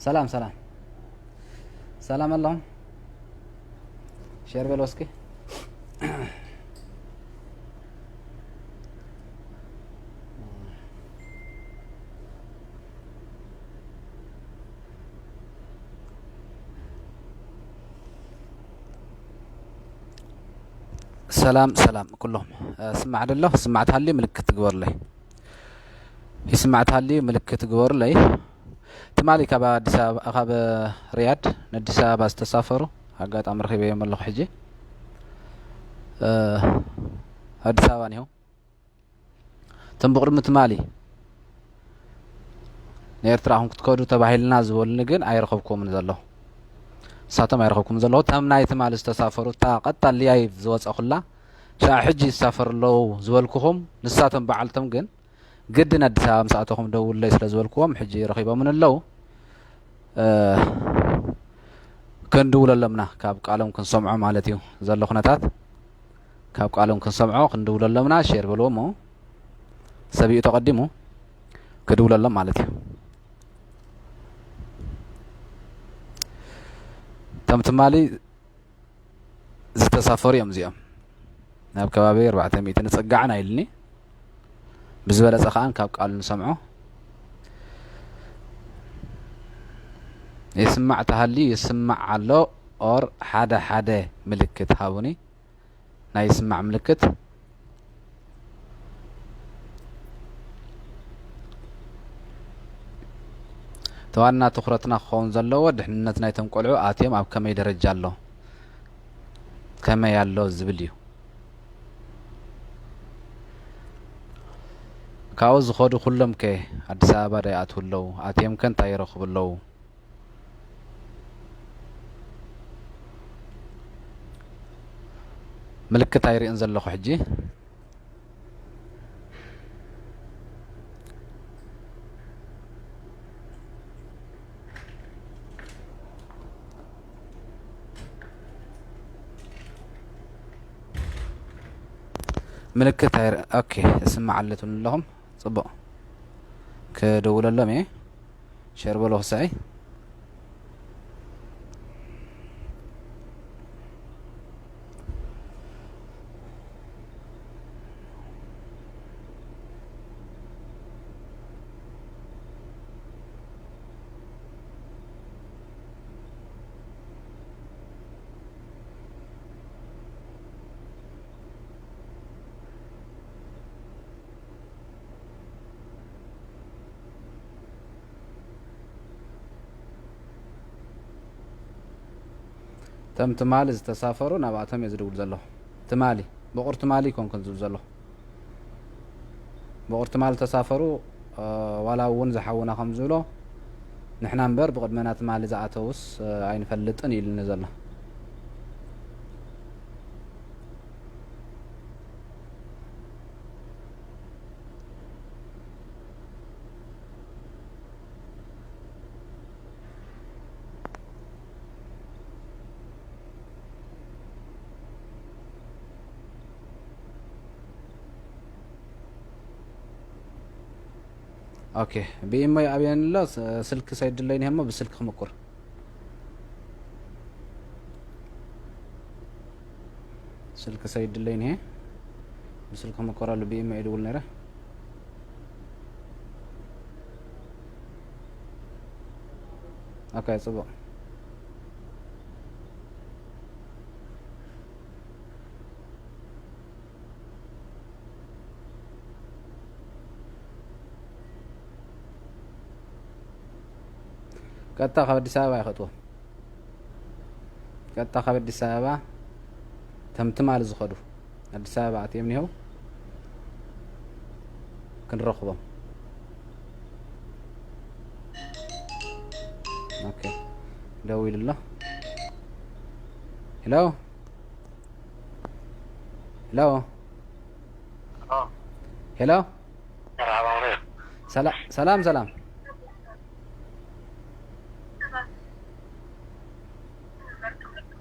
ሰላም ሰላም ሰላም ኣለኹም። ሼር በሎ እስኪ። ሰላም ሰላም ኩሎም። እ፣ ስማዕ ደሎ፣ ስማዕ ተሃልዩ ምልክት ትግበርለይ። ይስማዕ ተሃልዩ ምልክት ግበሩለይ። ትማሊ ካብ ኣዲስ ኣበባ፣ ካብ ሪያድ ንኣዲስ ኣበባ ዝተሳፈሩ ኣጋጣሚ ረኺበዮም ኣለኹ። ሕጂ፣ እ፣ ኣዲስ ኣበባ እኒሆ። እቶም ብቕድሚ ትማሊ ንኤርትራ ኢኹም ክትከዱ ተባሂልና ዝበሉኒ ግን ኣይረኸብኩምን ዘለኹ። ንሳቶም ኣይረኸብኩምን ዘለኹ። እቶም ናይ ትማሊ ዝተሳፈሩ፣ እታ ቀጣልያይ ዝወጸኹላ፣ ሻዕ ሕጂ ይሳፈሩ ኣለዉ ዝበልኩኹም፣ ንሳቶም በዓልቶም ግን ግድን ኣዲስ ኣበባ ምስ ኣተኹም ደውለይ ስለ ዝበልክዎም፣ ሕጂ ረኺቦምን ኣለዉ። እ፣ ክንድውለሎም ኢና፣ ካብ ቃሎም ክንሰምዖ ማለት እዩ ዘሎ ኩነታት። ካብ ቃሎም ክንሰምዖ ክንድውለሎም ኢና። ሼር በልዎ እሞ፣ ሰብ እዩ ተቐዲሙ ክድውለሎም ማለት እዩ። እቶም ትማሊ ዝተሳፈሩ እዮም እዚኦም። ናብ ከባቢ ኣርባዕተ ሚእቲ ንጽጋዕን ኣይልኒ። ብዝበለጸ ከኣ ካብ ቃሉ ንሰምዖ። ይስማዕ ተሃልዩ ይስማዕ ኣሎ ኦር ሓደ ሓደ ምልክት ሃቡኒ። ናይ ይስማዕ ምልክት። እቲ ዋና ትኹረትና ክኸውን ዘለዎ ድሕንነት ናይቶም ቆልዑ ኣትዮም ኣብ ከመይ ደረጃ ኣሎ፣ ከመይ ኣሎ ዝብል እዩ። ካብኡ ዝኸዱ ኩሎም ከ ኣዲስ ኣበባ ዶ ይኣትዉ ኣለዉ? ኣትዮም ከ እንታይ ይረኽቡ ኣለዉ? ምልክት ኣይርእን ዘለኹ ሕጂ። ምልክት ኣይር-፣ ኦኬ፣ እስማዕ ኣለትም ኣለኹም። ጽቡቕ። ክድውለሎም እየ። ሸር በሎ ክሳይ። እቶም ትማሊ ዝተሳፈሩ ናብኣቶም እየ ዝድውል ዘለኹ። ትማሊ፣ ብቑር ትማሊ ኣይኮንኩን ዝብል ዘለኹ። ብቑር ትማሊ ዝተሳፈሩ፣ እ፣ ዋላ እውን ዝሓውና ከም ዝብሎ፣ ንሕና እምበር ብቕድመና ትማሊ ዝኣተውስ፣ እ፣ ኣይንፈልጥን ኢሉኒ ዘሎ። ኦኬ፣ ብኢሞ ይኣብየኒ ኣሎ። ስ-፣ ስልኪ ሰይድለይ እኒሀ እሞ ብስልኪ ክምቁር። ስልኪ ሰይድለይ እኒሀ። ብስልኪ ክምቁር ኣሎ፣ ብኢሞ እየ ድውል ነይረ። ኦኬ፣ ጽቡቕ። ቀጥታ ካብ ኣዲስ ኣበባ ይኸጥዎ። ቀጥታ ካብ ኣዲስ ኣበባ ተም ትማሊ ዝኸዱ ኣዲስ ኣበባ ኣትዮም እኒሀው ክንረኽቦም። ኦኬ፣ ደው ኢሉ ኣሎ። ሄሎ፣ ሄሎ፣ ሄሎ። መርሓባ፣ መን እዩ? ሰላ-፣ ሰላም፣ ሰላም።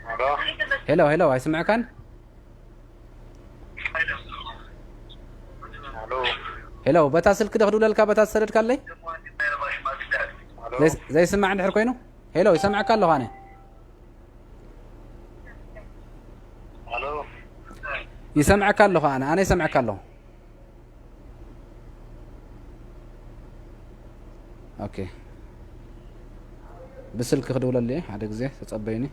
ሄሎ። ሄሎ፣ ሄሎ፣ ኣይስምዐካን? ሄሎ። ሄሎ፣ በታ ስልክ ዶ ክድውለልካ፣ በታ ዝሰደድካለይ? ሄሎ። ዘይስማዕ እንድሕር ኮይኑ? ሄሎ፣ ይሰምዐካ ኣለኹ ኣነ። ሄሎ። ይሰምዐካ ኣለኹ ኣነ ኣነ ይሰምዐካ ኣለኹ። ኦኬ፣ ብስልኪ ክድውለሉ እየ። ሓደ ግዜ ተጸበይኒ።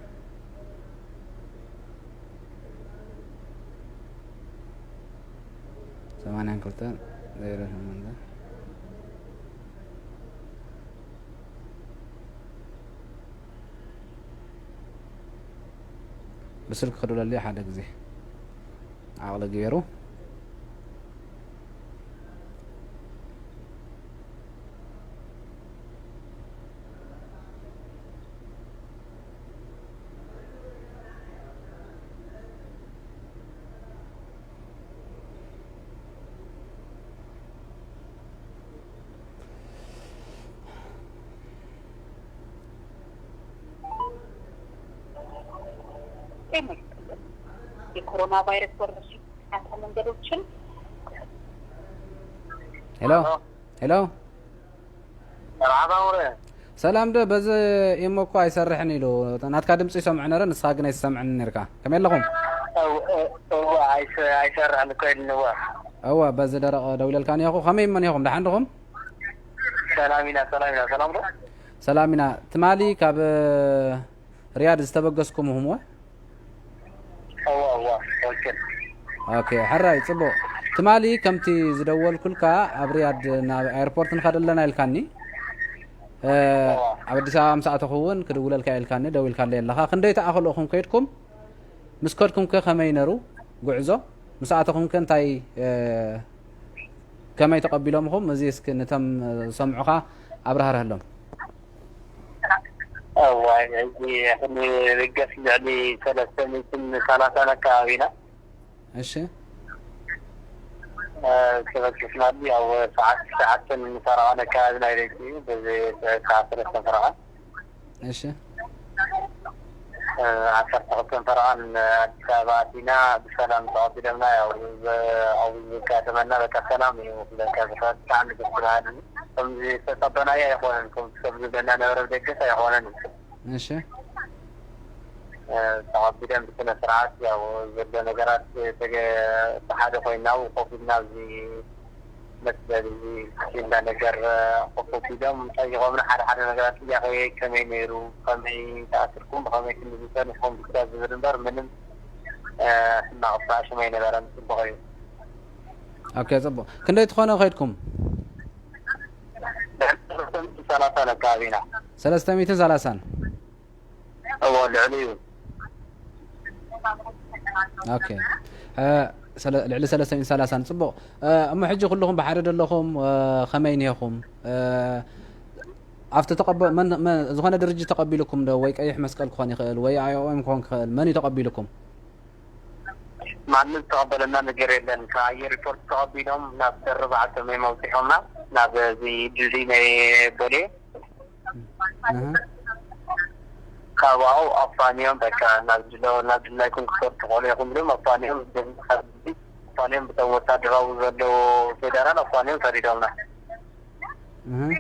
ሰማንያን ክልተን ዘይረ ሸሞንተ። ብስልኪ ክድውለሉ እየ። ሓደ ግዜ ዓቕሊ ገይሩ። ጤና ይስጥልን። የኮሮና ቫይረስ ወረርሽኝ መከላከያ መንገዶችን ሄሎ ሄሎ፣ መርሓባ ውረ። ሰላም ዶ? በዚ ኢሞ እኮ ኣይሰርሕን ኢሉ፣ ናትካ ድምፂ ይሰምዑ ነረ፣ ንስኻ ግን ኣይሰምዕን ነርካ። ከመይ ኣለኹም? እው፣ እው፣ እው፣ ኣይሰ-፣ ኣይሰርሕን እኮ ኢልንዎ። እወ፣ በዚ ደረቕ ደውለልካ ኒኹ። ከመይ እሞ ኒኹም? ደሓን ድኹም? ሰላም ኢና፣ ሰላም ኢና። ሰላም ዶ? ሰላም ኢና። ትማሊ ካብ ሪያድ ዝተበገስኩም ሁም ወ? እዋ፣ እዋ፣ ትክክል። ኦኬ፣ ሕራይ፣ ጽቡቕ። ትማሊ ከምቲ ዝደወልኩልካ ኣብ ሪያድ ናብ ኣየርፖርት ንኸድ ኣለና ኢልካኒ። እ፣ ኣብ ኣዲስ ኣበባ ምስ ኣተኹ እውን ክድውለልካ ኢልካኒ፣ ደዊልካለይ ኣለኻ። ክንደይ ተኣኽልኡኹም ከይድኩም? ምስ ከድኩም ከ ከመይ ነሩ ጉዕዞ? ምስ ኣተኹም ከ እንታይ፣ እ፣ ከመይ ተቐቢሎምኹም? እዚ እስኪ ነቶም ዝሰምዑኻ ኣብራህርህሎም። እዋይ፣ እዚ ክንብገስ ልዕሊ ሰለስተ ሚእትን ሰላሳን ኣከባቢ ኢና። እሺ። እ፣ ተበጊስናሉ፣ ያው፣ ሰዓት ትሽዓተን ፈረቓን ኣከባቢ ናይ ለይቲ እዩ። በዚ ሰዓት ሰለስተን ፈረቓን። እሺ። እ፣ ዓሰርተ ክልተን ፈረቓን ኣዲስ ኣበባ ኣቲና፣ ብሰላም ተቐቢሎምና። ያው፣ ብ-፣ ኣብኡ ዘጋጠመና በቃ ሰላም እዩ። በቃ ብጣዕሚ ደስ በሃሊ። ከምዚ ዝተጸበናዮ ኣይኮነን። ከም፣ ከምዚ በና ነበረ ደገስ ኣይኮነን። እሺ። እ፣ ተቐቢሎም ብስነ ስርዓት፣ ያው፣ ዘሎ ነገራት ተገ-፣ ሓደ ኮይና፣ ኮፍ ኢልና ኣብዚ መጽለሊ እንዳ ነገር ኮፍ ኣቢሎም ጠይቖምና ሓደ ሓደ ነገራት፣ ጥያቄ ከመይ ነይሩ፣ ከመይ ተኣስርኩም፣ ብኸመይ ክንዲ ዝጸንሕኩም ብቻ ዝብል እምበር ምንም፣ እ፣ ሕማቕ ብኣሽም ኣይነበረን። ጽቡቕ እዩ። ኦኬ፣ ጽቡቕ። ክንደይ ትኾነ ከይድኩም? ሰላሳ ኣከባቢ ኢና። ሰለስተ ሚእትን ሰላሳን? እዎ፣ ልዕሊ እዩ። ኦኬ። እ፣ ሰለ-፣ ልዕሊ ሰለስተ ሚእትን ሰላሳን። ጽቡቕ። እ፣ እሞ ሕጂ ኩልኹም ብሓደ ዶ ኣለኹም? እ፣ ከመይ እኒሄኹም? እ፣ ኣብቲ ተቐበ-፣ መን፣ መን፣ ዝኾነ ድርጅት ተቐቢሉኩም ዶ? ወይ ቀይሕ መስቀል ክኾን ይኽእል፣ ወይ ኣይ ኦ ኤም ክኾን ክኽእል። መን እዩ ተቐቢሉኩም? ማንም ዝተቐበለና ነገር የለን። ካብ ኣየር ሪፖርት ተቐቢሎም ናብ ደርብ ዓሰመ መብፂሖምና፣ ናብ እዚ ድልድይ ናይ ቦሌ። እህ። ካብኡ ኣፋንዮም፣ በቃ ናብ ድሎ-፣ ናብ ድላይኩም ክትወርዱ ትኽእሉ ኢኹም ኢሎም ኣፋንዮም። ኣፋንዮም ብቶም ወታደራዊ ዘለዎ ፌደራል ኣፋንዮም ሰዲዶምና። እህ።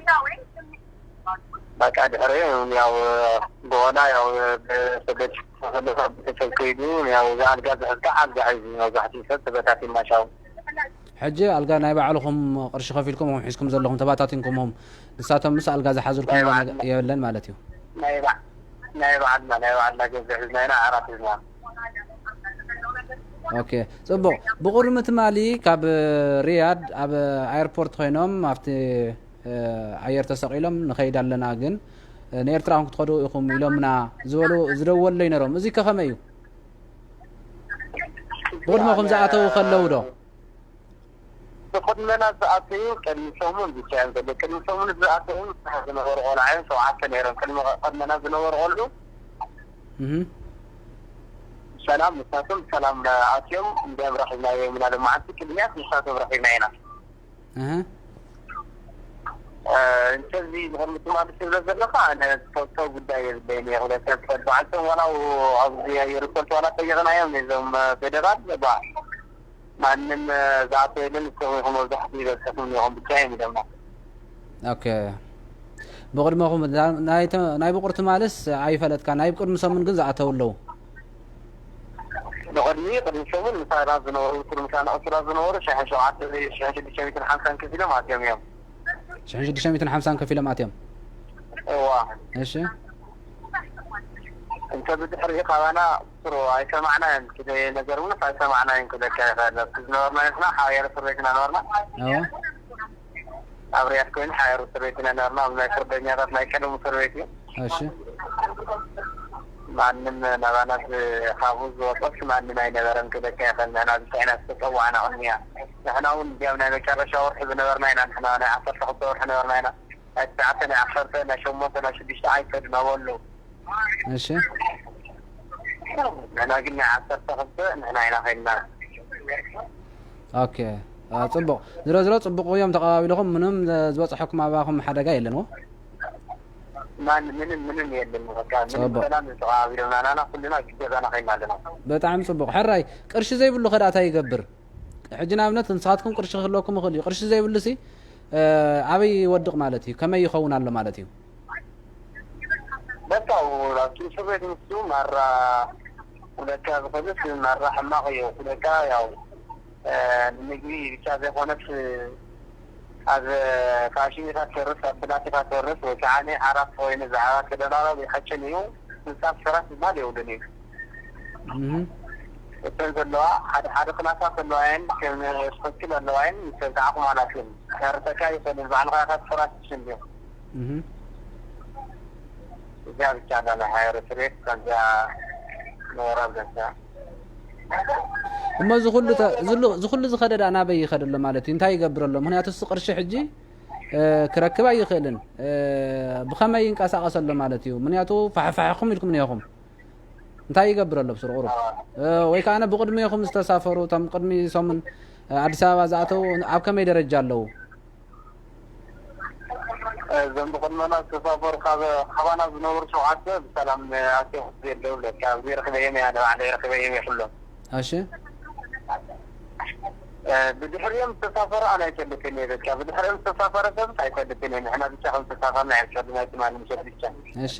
በቃ ድሕሪ ያው ብሆና ያው ብሰደድ ቤተሰብ ከይዱ፣ ያው እዛ ኣልጋ ዝሕዝካ ኣልጋ ሒዙ፣ መብዛሕትኡ ሰብ ተበታቲንና ሻው። ሕጂ ኣልጋ ናይ ባዕልኹም ቅርሺ ከፊልኩም ሒዝኩም ዘለኹም ተባታቲንኩምዎም፣ ንሳቶም ምስ ኣልጋ ዝሓዙልኩም ናይ ነገር ባዕልና። የለን ማለት እዩ። ናይ ባዕ-፣ ናይ ባዕልና፣ ናይ ባዕልና ገዛ ሒዝና ኢና፣ ዓራት ሒዝና። ኦኬ፣ ጽቡቕ። ብቕድሚ ትማሊ ካብ ሪያድ ኣብ ኣየርፖርት ኮይኖም ኣብቲ፣ እ፣ ኣየር ተሰቒሎም ንኸይድ ኣለና ግን፣ እ፣ ንኤርትራ እውን ክትኸዱ ኢኹም ኢሎምና ዝበሉ ዝደወሉለይ ነይሮም። እዚ ከ ከመይ እዩ? ብቕድመኹም ዝኣተዉ ከለዉ ዶ? ብቕድመና ዝኣተዩ ቅድሚ ሰሙን ብቻ እዮም ዘለዉ። ቅድሚ ሰሙን ዝኣተዩ ዝነበሩ ቆልዓ እዮም፣ ሸውዓተ ነይሮም። ቅድሚ፣ ቅድመና ዝነበሩ ቆልዑ እህ። ሰላም፣ ንሳቶም ሰላም ኣትዮም፣ እንዲያም ረኺብናዮም ኢና። ሎማዓንቲ ቅድሚያት ንሳቶም ረኺብና ኢና። እህ። እ፣ እንተዚ ብቕድሚ ትማሊ ትብሎ ዘለኻ፣ ኣነ ቶ-፣ ቶ ጉዳይ የብለይን እየ። ክልተ ሰብ በዓልቶም ዋላ ኣብዚ ሪፖርት ዋላ ጠይቕናዮም ነዞም ፌደራል፣ ባ-፣ ማንም፣ እ፣ ዝኣተወ የለን፣ ንስኹም ኢኹም መብዛሕትኡ ዝበዝሕኹም ኢኹም ብቻ እዮም ኢሎምና። ኦኬ። ብቕድመኹም ናይ ተ-፣ ናይ ብቑርቲ ማልስ ኣይፈለጥካ፣ ናይ ቅድሚ ሰሙን ግን ዝኣተው ኣለዉ። ብቕድሚ ቅድሚ ሰሙን ምሳና ዝነበሩ፣ ቅድሚ ምሳና ቅሱራት ዝነበሩ ሽሕን ሸውዓተ ሽሕን ሽዱሽተ ሚእትን ሓምሳን ከፊሎም ኣትዮም እዮም። ሽሕን ሽዱሽተ ሚእትን ሓምሳን ከፊሎም ኣትዮም። እዋ እሺ እንተ ብድሕሪኡ ካባና ስሩ ኣይሰማዕናዮን። ክደ ነገር እውን ኣይሰማዕናዮን ክብለካ ይኽእል። ኣብቲ ዝነበርና ንሕና ሓያሎ እስር ቤት ኢና ነበርና። እዋ ኣብ ሪያድ ኮይኑ ሓያሎ እስር ቤት ኢና ነበርና። ኣብ ናይ ፍርደኛታት ናይ ቀደም እስር ቤት እዩ። እሺ ማንም ናባና ዝ-፣ ካብኡ ዝወፀስ ማንም ኣይነበረን ክብለካ ይኽእል። ንሕና ብቻ ኢና ዝተፀዋዕና ቅድሚያ። ንሕና እውን እንዲያም ናይ መጨረሻ ወርሒ ዝነበርና ኢና። ንሕና ናይ ዓሰርተ ክልተ ወርሒ ነበርና ኢና። ናይ ትሽዓተ ናይ ዓሰርተ ናይ ሸሞንተ ናይ ሽዱሽተ ኣይፈድና በሉ። እሺ ንሕና ግን ናይ ዓሰርተ ክልተ ንሕና ኢና ኸይድና። ኦኬ። አ፣ ጽቡቕ። ዝሮ ዝሮ ጽቡቕ እዮም ተቐባቢልኹም፣ ምንም ዝበጽሐኩም ኣባኹም ሓደጋ የለን ዎ? ማን ምንም ምንም የለን። በቃ ምንም ጽቡቕ። ሰላም ዝተቐባቢሎና ናና ኩልና ገዛና ኸይድና ኣለና። በጣዕሚ ጽቡቕ። ሕራይ ቅርሺ ዘይብሉ ኸ ደኣ እንታይ ይገብር? ሕጂ ንኣብነት ንስኻትኩም ቅርሺ ክህልወኩም ይኽእል እዩ። ቅርሺ ዘይብሉ ሲ፣ እ፣ ኣበይ ይወድቕ ማለት እዩ? ከመይ ይኸውን ኣሎ ማለት እዩ? በቃ ኣብቲ እስር ቤት ንሱ ማራ ኩለካ ዝኸብስ ማራ ሕማቕ እዩ። ኩለካ ያው እ፣ ንምግቢ ብቻ ዘይኮነስ ኣብ ካሽሚታት ትወርስ፣ ኣብ ብላቴታት ትወርስ ወይ ከዓ ዓራት ኮይኑ ዝዓራት ተደራራቢ ይሓችን እዩ። ምንጻፍ ስራት ዝባል የብሉን እዩ። እህ፣ እተን ዘለዋ ሓደ ሓደ ክላሳት ዘለዋ እየን፣ ከም ትኽክል ኣለዋ እየን፣ ምስ ተብዛዕኹም ኣላትን ከርተካ ይኽእል ባዕልኻ ኢኻ ትፈራትሽ እንዲዩ። እህ። እዚኣ ብቻ እንዳለ ሃየር ስሬት ከምዚኣ ነበራ ብለካ። እሞ እዚ ኩሉ ተ-፣ ዝሉ-፣ እዚ ኩሉ ዝኸደ ደኣ ናበይ ይኸድ ኣሎ ማለት እዩ? እንታይ ይገብር ኣሎ? ምኽንያቱ እሱ ቅርሺ ሕጂ፣ እ፣ ክረክብ ኣይኽእልን። እ፣ ብኸመይ ይንቀሳቐስ ኣሎ ማለት እዩ? ምኽንያቱ ፋሕፋሕኹም ኢልኩም እኒኹም። እንታይ ይገብር ኣሎ ብስሩ ቁሩብ? እ፣ ወይ ከኣ ብቕድሜኹም ዝተሳፈሩ፣ እቶም ቅድሚ ሰሙን፣ እ፣ ኣዲስ ኣበባ ዝኣተዉ ኣብ ከመይ ደረጃ ኣለዉ? እዞም ብቕድመና ዝተሳፈሩ ካብ፣ ካባና ዝነበሩ ሸውዓተ ብሰላም ኣትዮም የለው ብለካ። ኣብዚ ረኽበዮም እየ፣ ኣነ ባዕለይ ረኽበዮም እየ ኩሎም። እሺ። እ፣ ብድሕሪኦም ዝተሳፈሩ ኣነ ኣይፈልጥን እየ። በቃ ብድሕሪኦም ዝተሳፈረ ሰብስ ኣይፈልጥን እየ። ንሕና ብቻ ከም ዝተሳፈርና እዮም ዝፈልጡ፣ ናይ ትማሊ ምሸት ብቻ። እሺ።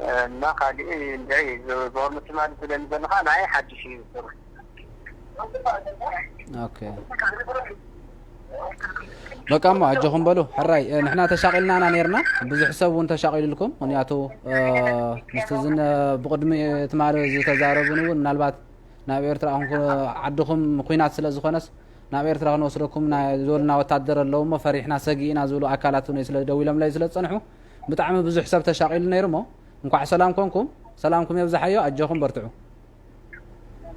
እ፣ እና ካሊእ እንድዒ ዞ-፣ ዞር ምትማሊ ትብለኒ ዘለኻ ናይ ሓድሽ እዩ ዝስሩ። ኦኬ። በቃ እሞ ኣጆኹም በሉ። ሕራይ፣ እ፣ ንሕና ተሻቒልና ኢና ነይርና። ብዙሕ ሰብ እውን ተሻቒሉልኩም። ምኽንያቱ፣ እ፣ ምስቲ ዝነ-፣ ብቕድሚ ትማሊ ዝተዛረቡን እውን ምናልባት ናብ ኤርትራ ክንኮ-፣ ዓድኹም ኲናት ስለ ዝኾነስ ናብ ኤርትራ ክንወስደኩም ና-፣ ዝበሉና ወታደር ኣለዉ እሞ ፈሪሕና ሰጊእና ዝብሉ ኣካላት እውን ስለ ደዊሎምለይ ስለ ዝጸንሑ ብጣዕሚ ብዙሕ ሰብ ተሻቒሉ ነይሩ እሞ እንኳዕ ሰላም ኮንኩም። ሰላምኩም የብዝሓዮ። ኣጆኹም በርትዑ።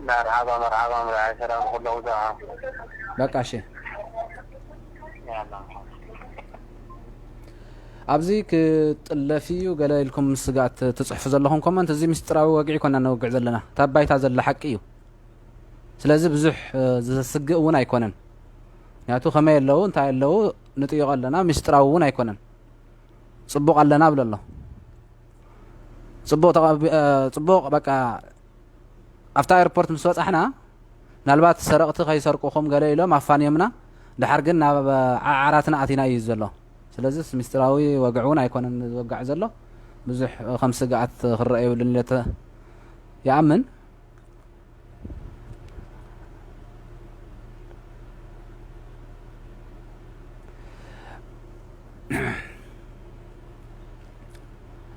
መርሓባ፣ መርሓባ፣ መርሓባ፣ ሰላም ኩሎም ዛ። በቃ እሺ። ኣብዚ ክጥለፍ እዩ ገለ ኢልኩም ስጋት ትጽሕፉ ዘለኹም ኮመንት፣ እዚ ምስጢራዊ ወግዒ ኮና ነውግዕ ዘለና። እታ ባይታ ዘሎ ሓቂ እዩ። ስለዚ ብዙሕ፣ እ፣ ዘስግእ እውን ኣይኮነን። ምክንያቱ ከመይ ኣለዉ፣ እንታይ ኣለዉ ንጥይቆ ኣለና፣ ምስጢራዊ እውን ኣይኮነን። ጽቡቕ ኣለና እብል ኣሎ። ጽቡቕ ተቐቢ-፣ እ፣ ጽቡቕ በቃ ኣብታ ኤርፖርት ምስ በጻሕና፣ ምናልባት ሰረቕቲ ከይሰርቁኹም ገለ ኢሎም ኣፋንዮምና፣ ደሓር ግን ናብ ዓዓራትና ኣቲና እዩ ዘሎ። ስለዚስ ምስጢራዊ ወግዒ እውን ኣይኮነን ዝወጋዕ ዘሎ። ብዙሕ ከም ስግኣት ክረአ የብሉን ኢለ ተ-፣ ይኣምን።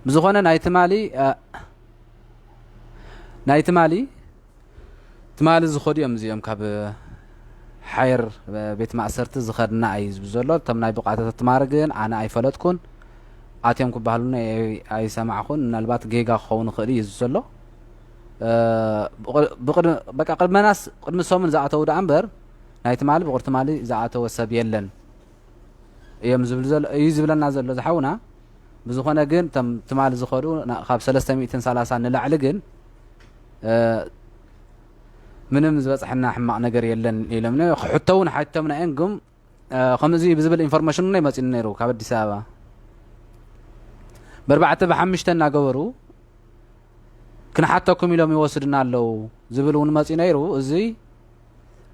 ብዝኾነ ናይ ትማሊ፣ እ፣ ናይ ትማሊ፣ ትማሊ ዝኸዱ እዮም እዚኦም ካብ ሓየር ቤት ማእሰርቲ ዝኸድና እዩ ዝብል ዘሎ። እቶም ናይ ብቕዓታት ትማሊ ግን ኣነ ኣይፈለጥኩን፣ ኣትዮም ክበሃሉኒ ኣይ-፣ ኣይሰማዕኹን። ምናልባት ጌጋ ክኸውን ይኽእል እዩ ዝብል ዘሎ። እ፣ ብቕ-፣ ብቕድ-፣ በቃ ቅድመናስ ቅድሚ ሰሙን ዝኣተዉ ደኣ እምበር ናይ ትማሊ ብቑር ትማሊ ዝኣተወ ሰብ የለን። እዮም ዝብል ዘሎ፣ እዩ ዝብለና ዘሎ ዝሓውና። ብዝኾነ ግን እቶም ትማሊ ዝኸዱ ና-፣ ካብ ሰለስተ ሚእትን ሰላሳን ንላዕሊ ግን፣ እ፣ ምንም ዝበጽሐና ሕማቕ ነገር የለን ኢሎምና። ክሕቶ እውን ሓቲቶምና እዮም፣ ግን፣ እ፣ ከምዚ ብዝብል ኢንፎርሜሽን እውን ኣይመጺኡን ነይሩ ካብ ኣዲስ ኣበባ። ብኣርባዕተ ብሓሙሽተ እናገበሩ ክንሓተኩም ኢሎም ይወስድና ኣለዉ ዝብል እውን መጺኡ ነይሩ። እዚ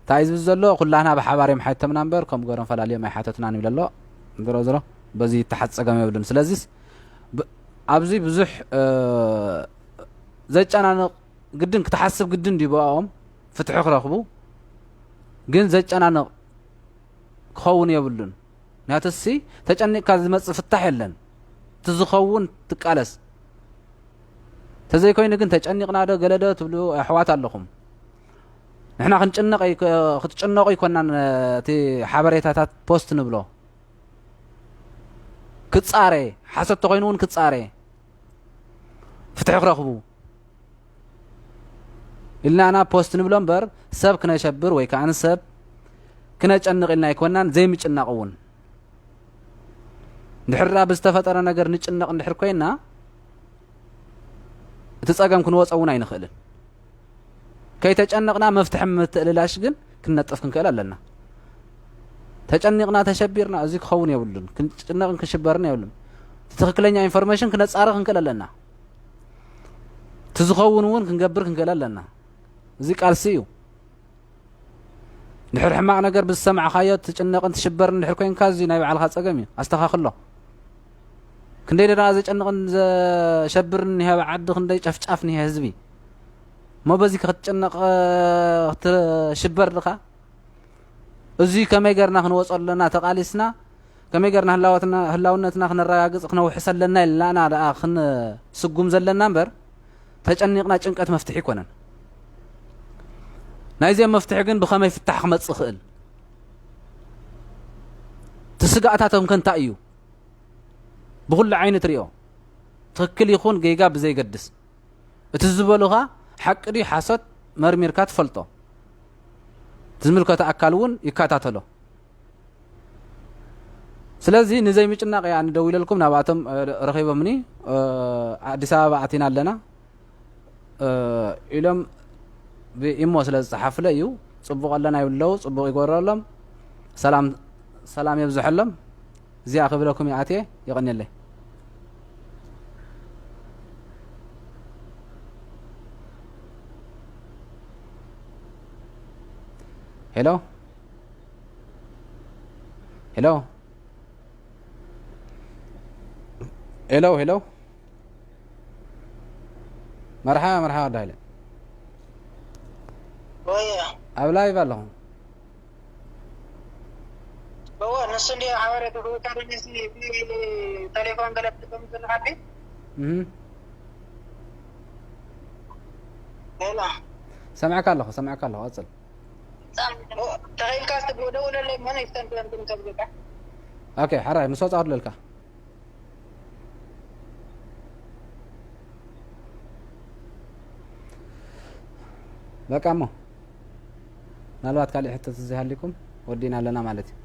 እንታይ እዩ ዝብል ዘሎ? ኩላህና ብሓባር እዮም ሓቲቶምና እምበር፣ ከምኡ ገይሮም ፈላልዮም ኣይሓተቱናን ይብል ኣሎ። ዝሮ ዝሮ በዚ ይተሓዝ ጸገም የብሉን። ስለዚስ ብ-፣ ኣብዚ ብዙሕ፣ እ፣ ዘጨናንቕ ግድን ክትሓስብ ግድን ድዩ ብኣኦም ፍትሒ ክረኽቡ? ግን ዘጨናንቕ ክኸውን የብሉን። ምክንያቱ እሲ ተጨኒቕካ ዝመጽእ ፍታሕ የለን። እቲ ዝኸውን ትቃለስ። ተዘይኮይኑ ግን ተጨኒቕና ዶ ገለ ዶ ትብሉ ኣሕዋት ኣለኹም። ንሕና ክንጭነቕ ኣይኮ-፣ ክትጭነቑ ኣይኮናን እቲ ሓበሬታታት ፖስት ንብሎ። ክጻረ፣ ሓሶት ተኾይኑ እውን ክጻረ፣ ፍትሒ ክረኽቡ ኢልናና ፖስት ንብሎ እምበር፣ ሰብ ክነሸብር ወይ ከኣ ንሰብ ክነጨንቕ ኢልና ኣይኮናን፣ ዘይምጭናቕ እውን። እንድሕር ደኣ ብዝተፈጠረ ነገር ንጭነቕ እንድሕር ኮይና፣ እቲ ጸገም ክንወጾ እውን ኣይንኽእልን። ከይተጨነቕና መፍትሒ ምትእልላሽ ግን ክንነጥፍ ክንክእል ኣለና። ተጨኒቕና ተሸቢርና እዚ ክኸውን የብሉን። ክንጭነቕን ክንሽበርን የብሉን። እቲ ትኽክለኛ ኢንፎርሜሽን ክነጻሪ ክንክእል ኣለና። እቲ ዝኸውን እውን ክንገብር ክንክእል ኣለና። እዚ ቃልሲ እዩ። ድሕር ሕማቕ ነገር ብዝሰማዕኻዮ ትጭነቕን ትሽበርን ድሕር ኮይንካ፣ እዚ ናይ ባዕልኻ ጸገም እዩ። ኣስተኻኽሎ። ክንደይ ደኣ ዘጨንቕን ዘሸብርን እኒሀ ኣብ ዓዲ፣ ክንደይ ጨፍጫፍ እኒሀ ህዝቢ። እሞ በዚ ክትጭነቕ፣ ክትሽበር ድኻ? እዚ ከመይ ገርና ክንወጾ ኣለና ተቓሊስና፣ ከመይ ገርና ህላወትና፣ ህላውነትና ክነረጋግጽ ክነውሕስ ኣለና ኢልና ደኣ ክንስጉም ዘለና እምበር፣ ተጨኒቕና ጭንቀት መፍትሒ ኣይኮነን። ናይዚኦም መፍትሒ ግን ብኸመይ ፍታሕ ክመጽእ ይኽእል? እቲ ስጋእታቶም ከ እንታይ እዩ? ብኹሉ ዓይኒ ትሪኦ። ትኽክል ይኹን ጌጋ ብዘይገድስ። እቲ ዝበሉኻ ሓቂ ድዩ ሓሶት መርሚርካ ትፈልጦ። እቲ ዝምልከቶ ኣካል እውን ይከታተሎ። ስለዚ ንዘይምጭናቕ እየ ኣነ ደዊለልኩም፣ ናብኣቶም፣ እ፣ ረኺቦምኒ፣ እ፣ ኣዲስ ኣበባ ኣቲና ኣለና፣ እ፣ ኢሎም ብኢሞ ስለ ዝጸሓፉለይ እዩ። ጽቡቕ ኣለና ይብሉ ኣለዉ፣ ጽቡቕ ይግበረሎም። ሰላም፣ ሰላም የብዝሐሎም። እዚኣ ክብለኩም እየ ኣትየ፣ የቐንየለይ። ሄሎ፣ ሄሎ፣ ሄሎ፣ ሄሎ። መርሓባ፣ መርሓባ ወዲ ሃይለ። ወይ ኣብ ላይቭ ኣለኹ። እወ፣ ንሱ እንዲ ሓበሬታ ክህበካ ደሊሲ፣ እቲ ቴሌፎን ገለ ትጥቀም ዘለኻ ድዩ? እህ። ሄሎ። ሰምዐካ ኣለኹ፣ ሰምዐካ ኣለኹ፣ ቀጽል። ተኸኢልካ እስቲ ደውለለይ፣ መን ይስተንተን ትብል ከብለካ። ኦኬ፣ ሓራይ፣ ምስ ወጻኹ ደልካ። በቃ እሞ፣ ምናልባት ካሊእ ሕቶ ተዘይሃሊኩም፣ ወዲእና ኣለና ማለት እዩ።